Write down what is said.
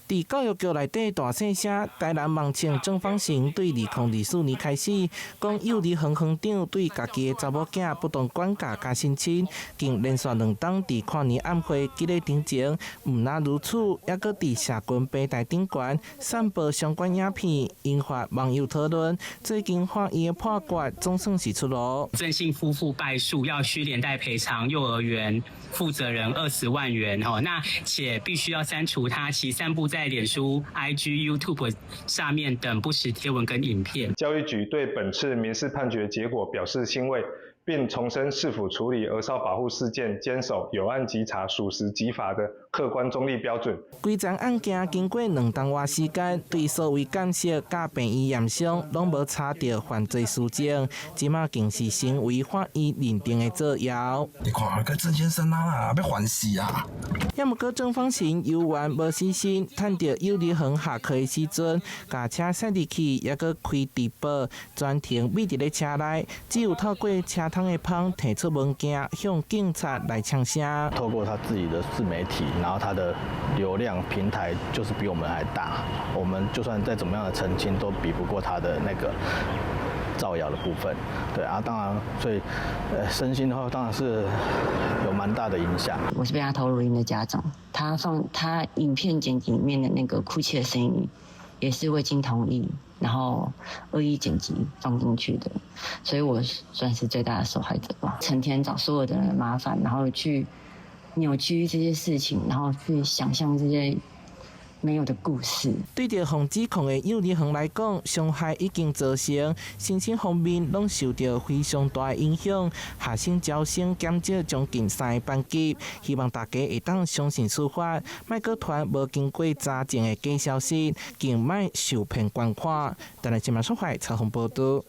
佇教育局內底大細聲，台南網青鄭方成對2024年開始，講幼兒園園長對家己的查某囝不當管教佮性侵，經連續兩冬佇跨年暗會記咧頂前，毋但如此，猶閣佇社群平台頂懸散播相關影片，引發網友討論。最近法院的判決總算是出爐。鄭姓夫婦敗訴，要須連帶賠償幼兒園負責人20萬元。吼，那且必須要刪除他其散布在臉書、IG、YouTube 上面等不實貼文跟影片。教育局對本次民事判決結果表示欣慰，並重申市府處理兒少保護事件堅守有案即查、屬實即罰的客觀中立標準。規樁案件經過2冬外時間，對所謂鑑識佮病院驗傷，攏無查著犯罪事證，這馬更是成為法醫認定的造謠。你看，個鄭先生啊，欲還死啊！也毋過鄭方成猶原無死心，趁著幼兒園下課的時陣，共車駛入去，猶閣開直播，全程覕佇咧車內，只有透過車窗的縫提出文件向警察來嗆聲。透過他自己的自媒體，然後他的流量平台就是比我們還大，我們就算再怎麼樣的澄清，都比不過他的那個造謠的部分。對啊，當然，所以，身心的話，當然是有蠻大的影響。我是被他偷錄音的家長，他放他影片剪輯裡面的那個哭泣的聲音，也是未經同意，然後惡意剪輯放進去的，所以我算是最大的受害者吧。成天找所有的人麻煩，然後去扭曲這些事情，然後去想象這些沒有的故事。對著予指控的幼兒園來講，傷害已經造成，身心方面攏受著非常大的影響。學生招生減少將近三個班級，希望大家會當相信司法，莫閣傳無經過查證的假消息，更莫受騙捐款。台南新聞採訪報導。